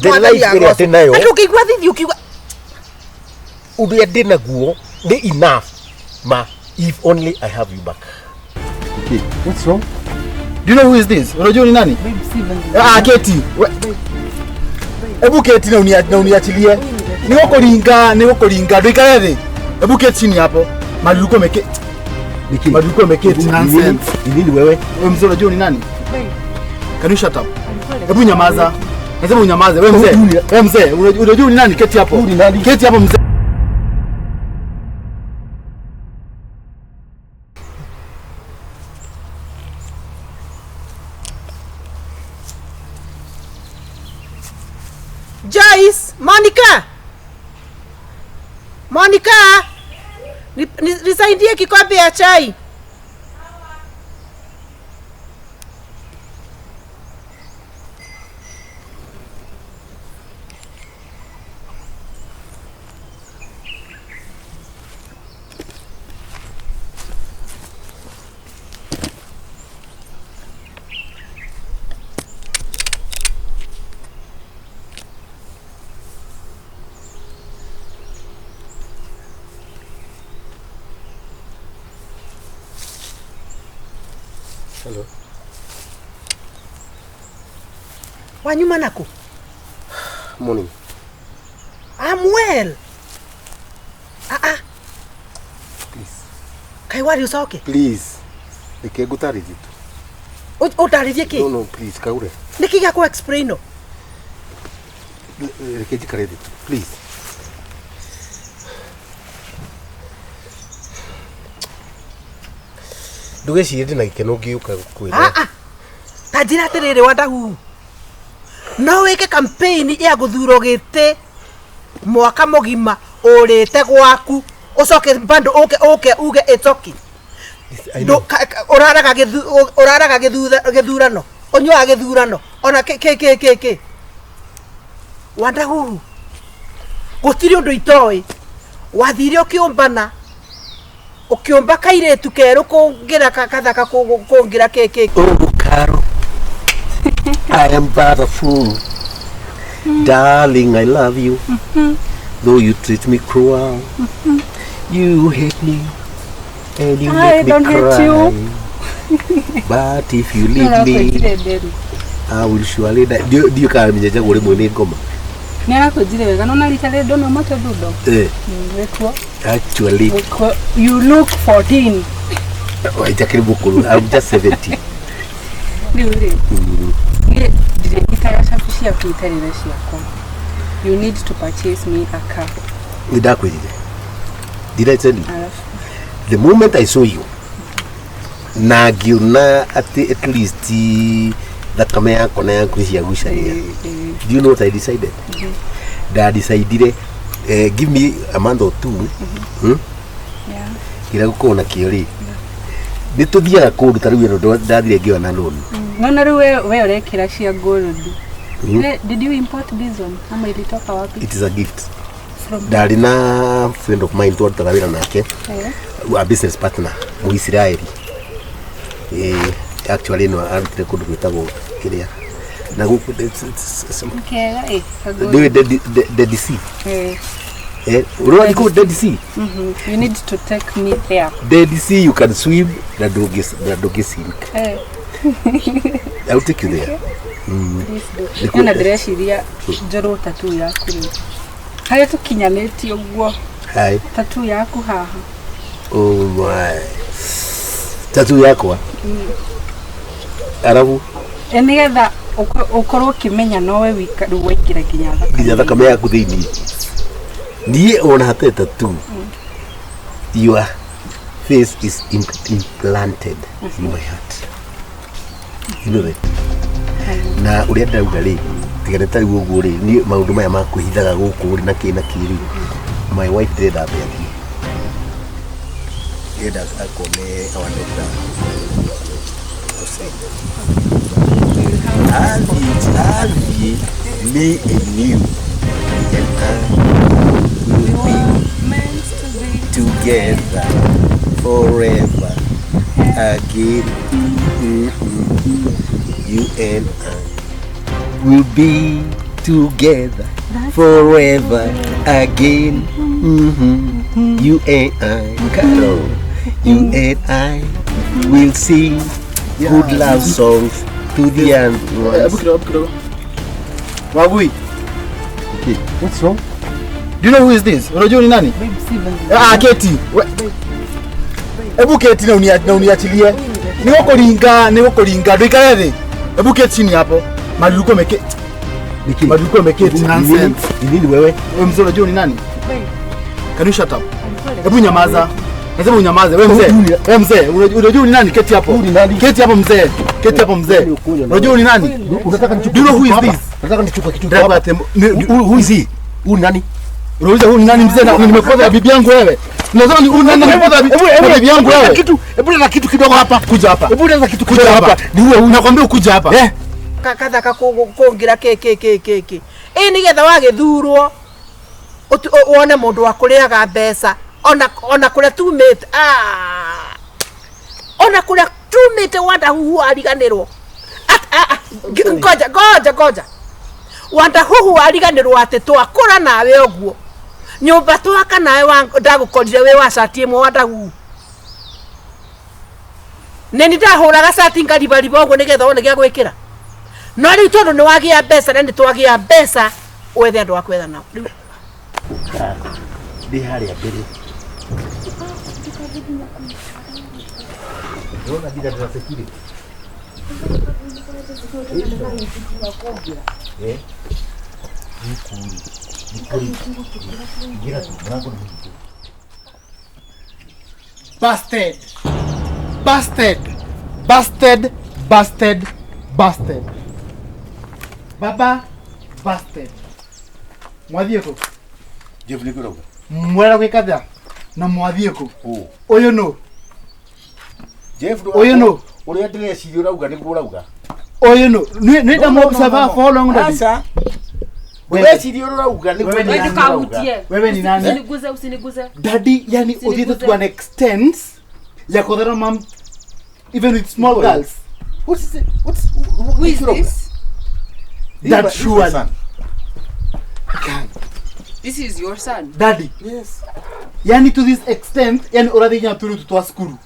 The life ĩrĩa ndĩ nayo. Andũ ũkĩigua thithi ũkiuga Ũrĩa ndĩ naguo nĩ enough ma if only I have you back. Okay, what's wrong? Do you know who is this? Unajua ni nani? Ah, keti. Hebu keti na uniachilie. Nĩgũkũringa, nĩgũkũringa. Ndũikare thĩ. Hebu keti chini hapo. Mahali ulikuwa umeketi. Niki. Mahali ulikuwa umeketi. Nonsense. Ni nini wewe? Wewe mzee unajua ni nani? Can you shut up? Hebu nyamaza. Nasema unyamaze. Wewe mzee. Wewe mzee, unajua ni nani? Keti hapo. Huyu ni nani? Keti hapo mzee. Joyce, Monica. Monica. Nisaidie kikombe ya chai. Hello. Wanyuma nako. Morning. I'm well. Ah ah. Please. Kai wari ucoke. Please. Reke ngũtarĩrie tu. Ũtarĩrie kĩ? No, no, please, kaure. Nĩkĩ gĩa kũ explain no? Reke njikare thĩ tu. Please. Ndũgecirie ndĩ na gĩkeno ngĩũka gũkwĩra. Ah ah. Ta njĩra atĩrĩrĩ Wandahuhu. No wĩke campaign ya gũthurwo gĩtĩ mwaka mũgima ũrĩte gwaku ũcoke bado ũke ũke uge it's okay. I know. Ũraraga ũraraga gĩthurano ũnyuaga gĩthurano ona kĩ kĩ kĩ kĩ kĩ Wandahuhu gũtirĩ ũndũ itoĩ wathire ũkĩũmbana ũkĩũmba kairĩtu kerũ kũngĩra kathaka kũngĩra kĩ kĩ. Oh, Caro, I am but a fool. Darling, I love you. Though you treat me cruel, you hate me and you I make me don't hate cry. you. But if you leave me, I will surely die. Ndiũ kana menyenjagwo rĩmwe nĩ ngoma. Nĩ arakwenjire wega no na rita rĩrĩ ndona moto thundo. Eh, Wĩkuo. actually, Wĩkuo. You look 14. waitakĩrĩ mũkũrũ. I'm just 70. Rĩu rĩ. Niĩ ndirĩnyitaga cabi ciaku itarĩ na ciakwa. You need to purchase me a car. Nĩ ndakwĩrire. Did I tell you? Alafu The moment I saw you, na ngĩona atĩ at least thakame yakwa na yaku nĩ ciagucania. Do you know what I decided? Ndadecidire give me a month or two. Hmm? yeah. Kĩrĩa gũkorwo nakĩo rĩ nĩ tũthiaga kũndũ ta rĩu ĩno ndathire ngĩona loan. Naona rĩu we ũrekĩra cia gold. Did you import this one? Ama ilitoka wapi? It is a gift. From Ndarĩ na friend of mine twarutaga wĩra nake, a business partner Mũisiraeli. Actually no arutire kũndũ gwĩtagwo kĩrĩa na gũkũ Kega eh. ndĩũĩ Dead Sea. Eh. Ũrĩ kũu Dead Sea? You need to take me there. Dead Sea you can swim na ndũngĩ sink. I will take you there. Please do. Nĩ na ndĩreciria njorwo tattoo yaku rĩu. Harĩa tũkinyanĩtie ũguo. Hi. Tattoo yaku haha. Oh my. Tattoo yakwa. Arabu. Nĩgetha ũkorwo ũkĩmenya nowe wika rĩu waingĩra nginya thakame. Nginya thakame yaku thĩinĩ. Niĩ ona hatarĩ tattoo. Your face is implanted in my heart. You know that? Na ũrĩa ndĩrauga rĩ, tiga nĩ ta rĩu ũguo rĩ, niĩ maũndũ maya ma kwĩhithaga gũkũ rĩ na kĩ na kĩ rĩ, my wife ndĩrenda ambe athiĩ. Ndĩrenda akone our doctor. Athiĩ, me and you and I will be Meant to be together forever again. You and I will be Together forever again. You and I, Carol, you and I will sing good love songs to the end. Hebu kidogo, hebu kidogo. Wagui. Okay. What's wrong? Do you know who is this? Unajua ni nani? Ah, keti. Hebu keti na uniachilie. Nĩgũkũringa, nĩgũkũringa. Ndũikare thĩ. Hebu keti chini hapo. Mahali ulikuwa umeketi. Mahali ulikuwa umeketi. Nonsense. Ni nini wewe? Wewe mzee unajua ni nani? Can you shut up? Hebu nyamaza. Nasema unyamaze. Wewe mzee. Wewe mzee, unajua ni nani? Keti hapo. Keti hapo mzee. Keti hapo mzee. Unajua ni nani? Unataka nichukue. Do you know who is this? Unataka nichukue kitu hapa. Who is he? Huyu nani? Unauliza huyu ni nani mzee na nimekuwa bibi yangu wewe. Unasema ni huyu nani nimekuwa bibi yangu wewe. Kitu, hebu leta kitu kidogo hapa. Kuja hapa. Hebu leta kitu Kuja kidogo hapa. hapa. Ni huyu. Nakwambia ukuja hapa. Eh? Kathaka kũngira kĩ kĩ kĩ kĩ kĩ ĩ nĩgetha wagĩthurwo wone mũndũ wa kũrĩaga mbeca ona kũrĩa tumĩte ona kũrĩa tumĩte Wandahuhu ariganĩrwo. Ngoja ngoja ngoja, Wandahuhu ariganĩrwo atĩ twakũra nawe ũguo nyũmba twaka nawe ndagũkorire wĩ wa cati ĩmwe Wandahuhu nĩ ndahũraga cati ngaribariba ũguo nĩgetha wone gĩa gwĩkĩra. No rĩu tondũ nĩ wagĩa mbeca na nĩ twagĩa mbeca wethe andũ a kwetha nao. Rĩu Ndĩ harĩa mbere. Ndĩrona nginya ndĩna security. Busted. Busted. Busted. Busted. Busted. Baba busted. Mwathiĩ kũ? Jeff nĩ kũrauga. Mwera gwĩka atĩa? Na mwathiĩ kũ? Ũyũ nũ? Jeff ũyũ nũ? Ũrĩa ndĩreciria ũrauga nĩguo ũrauga. Ũyũ nũ? Nĩ ndamũobserve for long daddy. Aca. Ndĩreciria ũrĩa ũrauga nĩguo Wewe Wewe ni nani? Usiniguze, usiniguze. Daddy, yani uthiĩte to an extent ya kũthara mam even with small girls. What's it? What's Who is this? That surely. This is your son. Daddy. Yes. Yani to this extent, yani ũrathiĩ tũrĩ twa cukuru.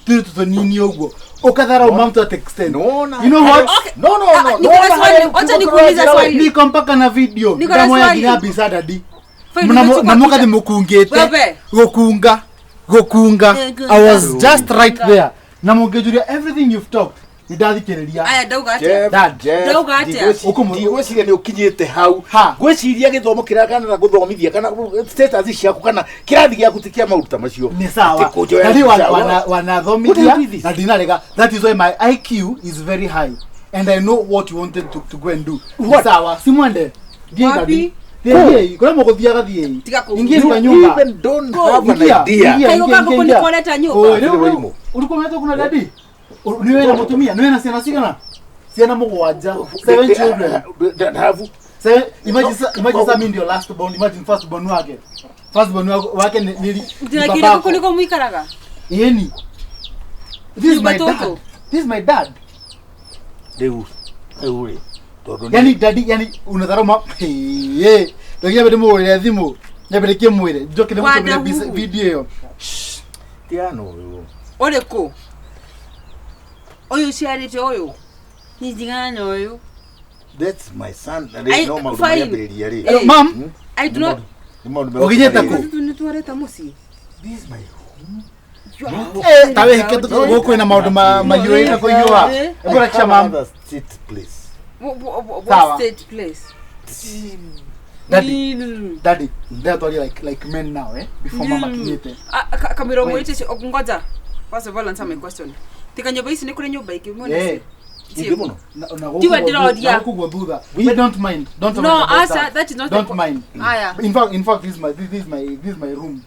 Tũrĩ tũnini ũguo. Ũkathara mam to that extent. No, no. You know what? Okay. No, no, no. Niko na swali. Acha nikuulize swali. Niko mpaka na video. Niko na swali. Nginya mbica daddy. Fine, Na mũkathi mũkungĩte. Wewe. Gũkunga. Gũkunga. I was just right there. Na mũngĩnjũria everything you've talked. Nĩndathikĩrĩria. Aya ndauga atĩa? Dad. Ndauga atĩa? Ndigwĩciria nĩ ũkinyĩte hau. Ha. Ngwĩciria gĩthomo kĩrĩa kana gũthomithia kana status ciaku kana kĩrathi gĩaku ti kĩa maũndũ ta macio. Nĩ sawa. Atĩ kũnjoya Daddy mbica, wanathomithia What do you do this? na ndinarega. That is why my IQ is very high and I know what you wanted to go and do. Nĩ sawa. Simwende. Thiĩ Wapi? daddy. Thiĩ kũrĩa mũgũthiaga thiĩi. Tiga kũu. Ingia You kwa nyumba. even don't have an Ingia, idea. ingia, Kaiko ingia, kangu ingia. kunikoleta nyumba. Oi, rĩu- Warimũ. Ulikuwa umeletwa kuna daddy? Niwe na mũtumia, niwe na ciana cigana? Ciana mũgwanja. 7 children. Have Seven, imagine imagine sa mimi ndio last born, imagine first born wake. First born wake ni Ndinakire babako. kũu nĩkuo mũikaraga? Yeni. This is my Nyumba dad. tũtũ. This is my dad. rĩu rĩu rĩ tondũ nĩ- Yani daddy, yani unadharau ma hey. Ndio nyambe ndimũgũrĩre thimũ. Nyambe ndĩkĩmwĩre. Njoke ndĩmũtũmĩre Wadahuhu. video ĩyo. Tiano ũyũ. Ũrĩkũ? Ũyũ ũciarĩte ũyũ? Niĩ ndigana na ũyũ. That's my son. I- Rĩ no maũndũ fine. marĩa ambĩrĩria rĩ. Eh. Mam, I do not. Nĩ maũndũ Ũkinyĩte kũ? Nĩ twareta mũciĩ. This is my eh tawe heke gũkũ ina maũndũ mahiũĩte kũhiũha. Eh. Hebu hakikisha mam. Another state place. What Sawa. state place? Daddy. Mm. Daddy, ndĩratwaria like men now eh before mama akinyĩte. Kamirongo Wait. ĩte ngoja. First of all answer my question. Tika nyũmba ici nĩ kũrĩ nyũmba ingĩ mwena Eh. Ingĩ mũno. Na gũkũ Tiwe guo ndĩroria. na gũkũ guo thutha. We don't mind. Don't No, mind about answer, that. that is not the Don't mind. Aya. In fact this is my room.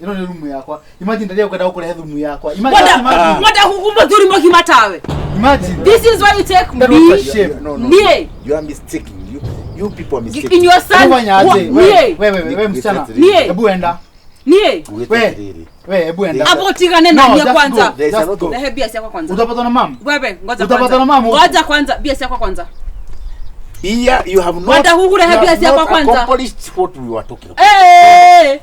Ino nĩ room yakwa. Imagine ndaria kwenda gũkũrehe thumu yakwa. Imagine imagine. Wada huku mũthuri mũgima tawe. Imagine. This is why you take That me. was a shame. No, no. Nie. You are mistaking. You people are mistaking. In your son. Ufanya aje? Nie. Wewe wewe msichana. Nie. Hebu enda. Nie. We. We hebu enda. Hapo tigane na No, nie just kwanza. go. There is a Just lot go. of- Lehe bia yakwa kwanza. Utapatwa na mam. Wewe ngoja Utapatwa na kwanza. mama huko. Ngoja kwanza bia yakwa kwanza. Here you have not, Watahuhu you have rehebia siakwa not kwanza. accomplished what we were talking about. Hey!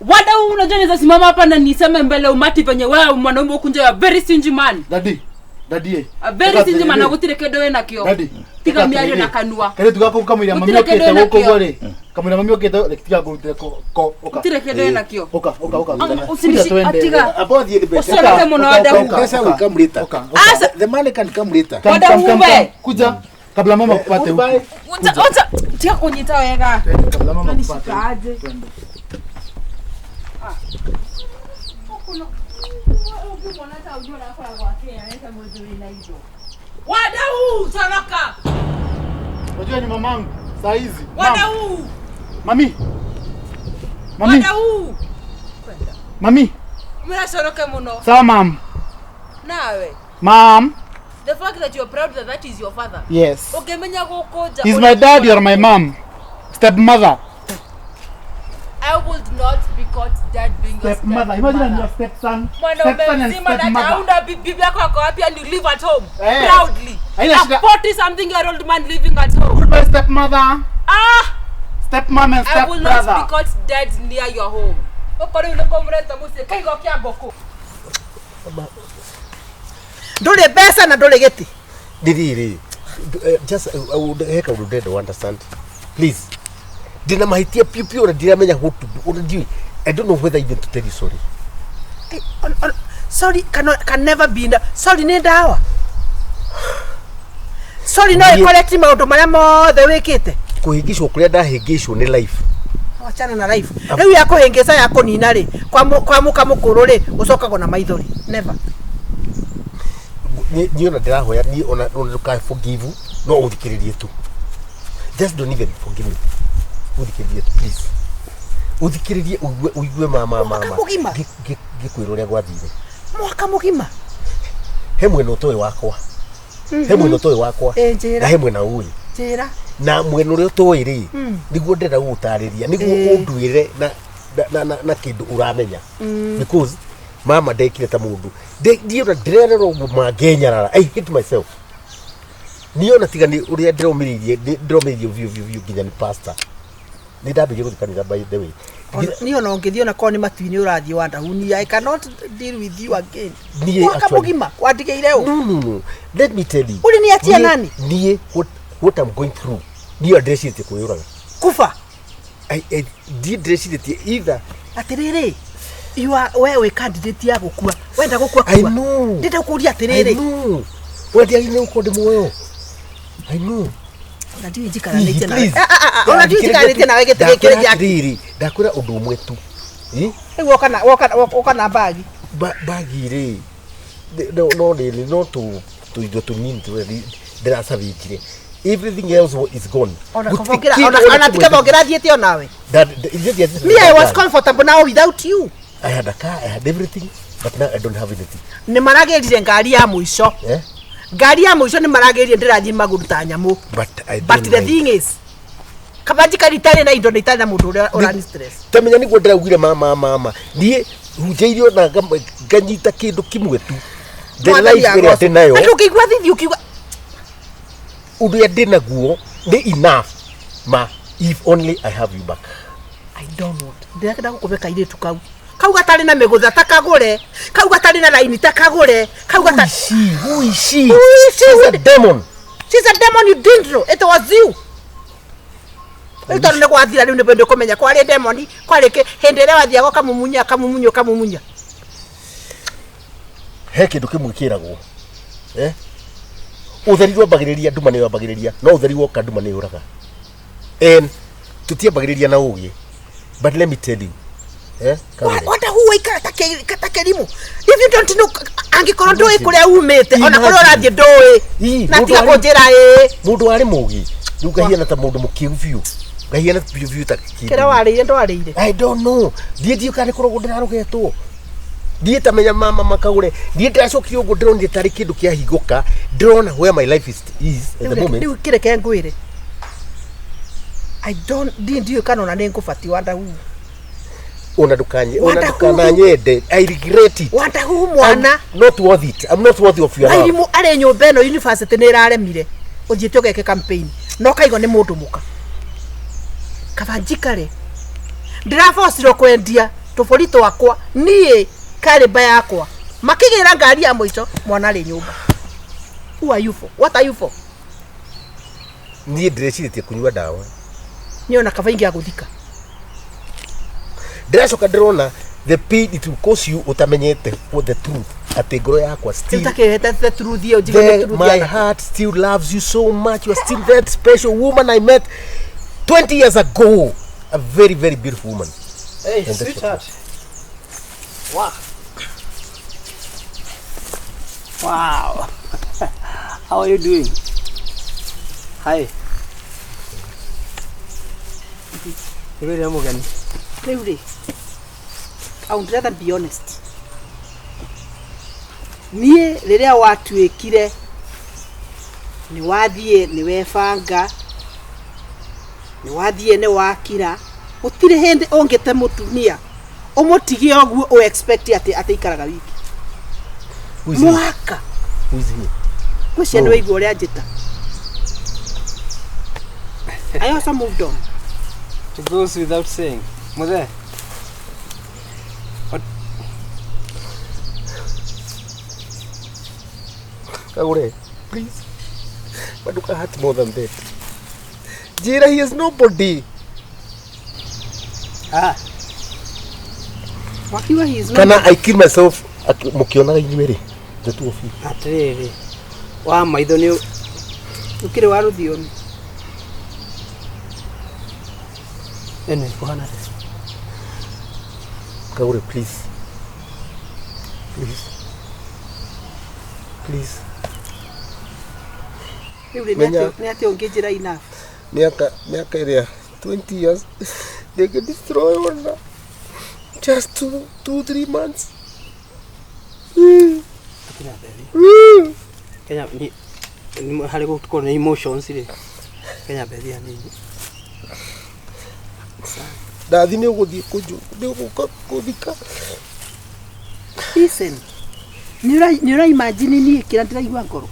Wadau, unajua naweza simama hapa na niseme mbele umati venye wewe mwanaume huku nje, you are very stingy man. Daddy. Daddy. eh. A very Reka stingy man, atĩrĩrĩ. gũtirĩ kĩndũ wĩ nakĩo. Daddy. Tiga reka mĩario atĩrĩrĩ. na kanua. Kairĩtu gaku kamũira mami Gũtirĩ okĩte kĩndũ gũkũ wĩnakĩo. ũguo rĩ. Kamũira mami okĩte reke tiga ngũrutĩre ko ko ũka. Gũtirĩ kĩndũ wĩ nakĩo. Ũka ũka ũka. Usinishi- Kuja twende. atiga. About the better. Usioroke mũno Wadau. Pesa will come later. Ũka, Asa- The money can come later. Come, Wadau come, come, we. come. Kuja kabla mama kupate huku. Goodbye. Wacha- wacha- tiga kunyita wega. Twende, kabla mama kupate. Unanishika aje? Twende. Wadau, toroka. Unajua ni mamangu saa hizi. Mam. Wadau, Mami. Mami. wadau. Mami. Mnasoroke muno. Sawa mam. Nawe. Mam. The fact that you're proud that that is your father. Yes. Ũngĩmenya gũkũnja. He's my dad, you're my mom. Stepmother. I would not be caught dead being your Stepmother. Imagine I'm your stepson. Mwanaume Stepson and mzima na stepmother. hauna bibi yako ako wapi and you live at home Eh. proudly. Haina A shida. 40 something year old man living at home. Goodbye stepmother. Ah, Stepmom and I will not be stepbrother. caught dead near your home. Okorwo nĩ kũmũreta mũciĩ kaigo kĩa ngũkũ. Ndũrĩ mbeca na ndũrĩ gĩtĩ. Ndiriri. Just I would he kaundu ndenda understand. Please. Ndina mahitia piu piu na ndiramenya what to do. Ona ndiũĩ. I don't know whether even to tell you sorry. Eh, sorry can never be sorry nĩ ndawa. Sorry no Niĩ- ĩkoreti maũndũ marĩa mothe wĩkĩte. Kũhĩngĩcwo kũrĩa ndahĩngĩcwo nĩ life. Wachana na life. Rĩu ya kũhĩngĩca ya kũnina rĩ, kwa mũka mũkũrũ rĩ, ũcokagwo na maithori. Never. Niĩ ona ndĩrahoya niĩ ona ona ndũkae forgive no ũthikĩrĩrie tu. Just don't even forgive me. Ũthikĩrĩrie tu please. Ũthikĩrĩrie ũigue ũigue ma ma ma Mwaka ma. mũgima. Ngĩkwĩra ũrĩa gwathire. Mwaka mũgima. He mwena ũtoĩ wakwa. He mwena ũtoĩ wakwa. Ĩ, njĩra. Na he mwena ũĩ. Njĩra. Na mwena ũrĩa ũtoĩ rĩ, nĩguo ndĩrenda gũgũtarĩria, nĩguo ũnduĩre na na na na kĩndũ ũramenya. Because mama ndekire ta mũndũ. Ndiĩ ona ndĩrerera ũguo mangenyarara. I hate myself. Niĩ ona tiga nĩ ũrĩa ndĩromĩrĩirie, ndĩromĩrĩirie biũ biũ biũ nginya nĩ pastor. Nĩ ndambĩrĩirie gũthiĩ kanitha by the way. Niĩ ona ũngĩthiĩ ona korwo nĩ matu-inĩ ũrathiĩ wandahuni, I cannot deal with you again. Niĩ Mwaka actually- mũgima wandigĩire ũ? No, no, no. Let me tell you. Uliniachia Niĩ- nani? Niĩ what I'm going through. Niĩ ndĩrecirĩtie kwĩyũraga. Kuba. Ndiĩ ndĩrecirĩtie either Atĩrĩrĩ, you are we wĩ candidate ya gũkua. Wenda gũkua I kua. know. Ndĩrenda gũkũria I atĩrĩrĩ. know. Ũrĩa ndiagĩrĩire gũkorwo ndĩ muoyo. I know. Ona ndiũĩ njikaranĩtie nawe. Please. Ah, ah, ah, Ona ndiũĩ njikaranĩtie nawe gĩtĩ gĩkĩ Ndakwĩra gĩa. atĩrĩrĩ, ndakwĩra ũndũ ũmwe tu. Ĩ? Rĩu woka na mbagi. Bagi rĩ, no no rĩrĩ no tũindo tũnini tũrĩa ndĩracabĩnjire. Everything else is gone. Ona Gũtirĩ kaba ũngĩra kĩndũ ona ona ona ti kĩmwe kaba ũngĩrathiĩte onawe. Ithuĩ ndiathiĩte Me I was ngari. comfortable now without you. I had a car, I had everything, but now I don't have anything. Nĩ maragĩrire ngari ya mũico. Eh? Ngari ya mũico nĩ maragĩrire ndĩrathiĩ magũrũ ta nyamũ. But I But don't the mind. thing is, kaba njikari itarĩ na indo na itarĩ na mũndũ ũrĩa ũrani stress. Tamenya nĩguo ndĩraugire mama mama niĩ hunjĩirio na nganyita kĩndũ kĩmwe tu. The Mwathani life ĩrĩa agocwo. ndĩ nayo Na ndũngĩigua thithi ũkiuga ũrĩa ndĩ naguo nĩ enough ma if only I have you back. I don't want. Ndĩrenda gũkũbe kairĩtu kau. Kau gatarĩ na mĩgũtha ta kagũre. Kau gatarĩ na raini ta kagũre. Kau Who gatarĩ is she? Who is she? Who is she? She's a demon. She's a demon you didn't know. It was you. Rĩu tondũ nĩ gwathira rĩu nĩ kũmenya kwarĩ demon kwarĩ kĩ hĩndĩ ĩrĩa wathiaga ũkamumunya ũkamumunya ũkamumunya. He kĩndũ kĩmwe kĩragwo. Eh? Ũtheri ndwambagĩrĩria nduma nĩyo yambagĩrĩria no ũtheri woka nduma nĩ yũraga. And tũtiambagĩrĩria na ũgĩ. But let me tell you. Eh? Kagũre. Wanda hu waikara ta kĩrimũ. If you don't know angĩkorwo ndũĩ kũrĩa umĩte ona kũrĩa ũrathiĩ ndũĩ. Ii, Na mũndũ tiga arĩ- kũnjĩra ĩĩ. Mũndũ warĩ mũgĩ rĩu ngahiana ta mũndũ mũkĩgu biũ. Ngahiana biũ biũ ta kĩndũ. Kĩrĩa warĩire ndwarĩire. I don't know. Ndiĩ ndiũ kana nĩ kũrogwo ndĩrarogetwo. Ndiĩ tamenya mama makagũre. Ndiĩ ndĩracokire ũguo ndĩronire tarĩ kĩndũ kĩahingũka. Ndĩrona where my life is at the moment. Rĩu kĩreke ngwĩre. I don't ndiĩ ndiũĩ kana ona nĩ ngũbatiĩ Wandahuhu. Ona ndũkanye ona Wandahuhu. ndũkananyende. I regret it. Wandahuhu mwana. I'm not worth it. I'm not worthy of your love. Mairimũ arĩ nyũmba ĩno university nĩ ĩraremire. Ũthiĩte ũgeke campaign. Na ũkaigua nĩ mũndũ mũka. Kaba njikare. Ndĩrabocirwo kwendia tũbũri twakwa niĩ karĩmba yakwa. Makĩgĩra ngari ya mũico mwana arĩ nyũmba. Who are you for? What are you for? Niĩ ndĩrecirĩtie kũnyua ndawa. Niĩ ona kaba ingĩagũthika. Ndĩracoka ndĩrona the pain it will cause you utamenyete what the truth atĩ ngoro yakwa still Ũtakĩhete the truth ĩyo njigue the the, truth my ya- heart still loves you so much. You are still that special woman I met 20 years ago. A very, very beautiful woman. Hey, And that's sweetheart. Wow. Wow. How are you doing? Hi. Nĩ mũgeni. Rĩu rĩ, I would rather be honest. Niĩ rĩrĩa watuĩkire nĩ wathiĩ nĩ webanga nĩ wathiĩ nĩ wakira gũtirĩ hĩndĩ ũngĩte mũtumia ũmũtigie ũguo ũ expect atĩ atĩ ikaraga wiki Who is he? mwaka Who is he? ngwĩciria nĩ waigua ũrĩa njĩta. I also moved on. It goes without saying. Muthe. What? Kagure, please. Maduka hurt more than that. Jira, he is nobody. Ah, Wakiwa he is not Kana I kill myself mukionaga inyuĩ rĩ? The two of you. atĩrĩrĩ. Wa maitho nĩ ũkĩrĩ wa rũthiomi. ene kũhana atĩa? Kagure, please. Please. Please. Rĩu rĩ, Menya- nĩ atĩa ũngĩnjĩra enough? Miaka ĩrĩa 20 years they can destroy one just 2 3 months. Kenya Bethi. Kenya ni ni harĩ gũkorwo nĩ emotions rĩ. Kenya Bethi hanini. Ndathi nĩ ũgũthiĩ kũnju nĩ ũgũka kũthika. Listen. Nĩ ũra imagine niĩ kĩrĩa ndĩraigua ngoro?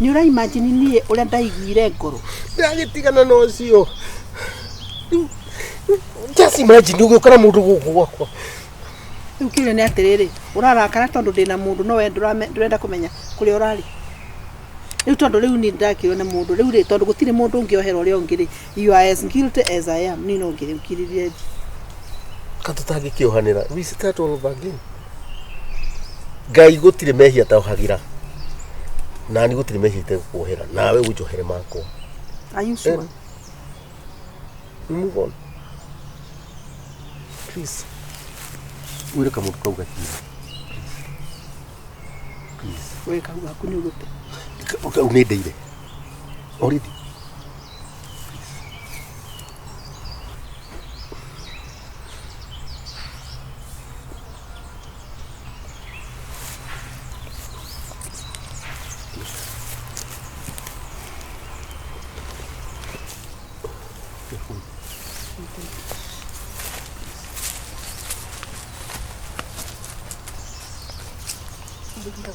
Nĩ ũra imagine niĩ ũrĩa ndaiguire ngoro? Ndagĩtigana na ũcio. Just imagine ũgĩũka na mũndũ gũkũ gwakwa. Rĩu kĩũria nĩ atĩrĩrĩ, ũrarakara tondũ ndĩna mũndũ no we ndũrenda kũmenya kũrĩa ũrarĩ. Rĩu tondũ rĩu niĩ ndakĩrwo nĩ mũndũ, rĩu rĩ tondũ gũtirĩ mũndũ ũngĩohera ũrĩa ũngĩ rĩ, you are as guilty as I am, niĩ no ngĩrĩkiririe thi. Ka tũtangĩkĩohanĩra, we start all over again. Ngai gũtirĩ mehia taohagĩra. Nani gũtirĩ mehia itegũkuohera, nawe ũnjohere makwa. Are you sure? We move on. Please. Wĩre kamũndũ kau gathiĩ. Please. We kau gaku nĩ ũgũte. Kau nĩ ndeire. Already.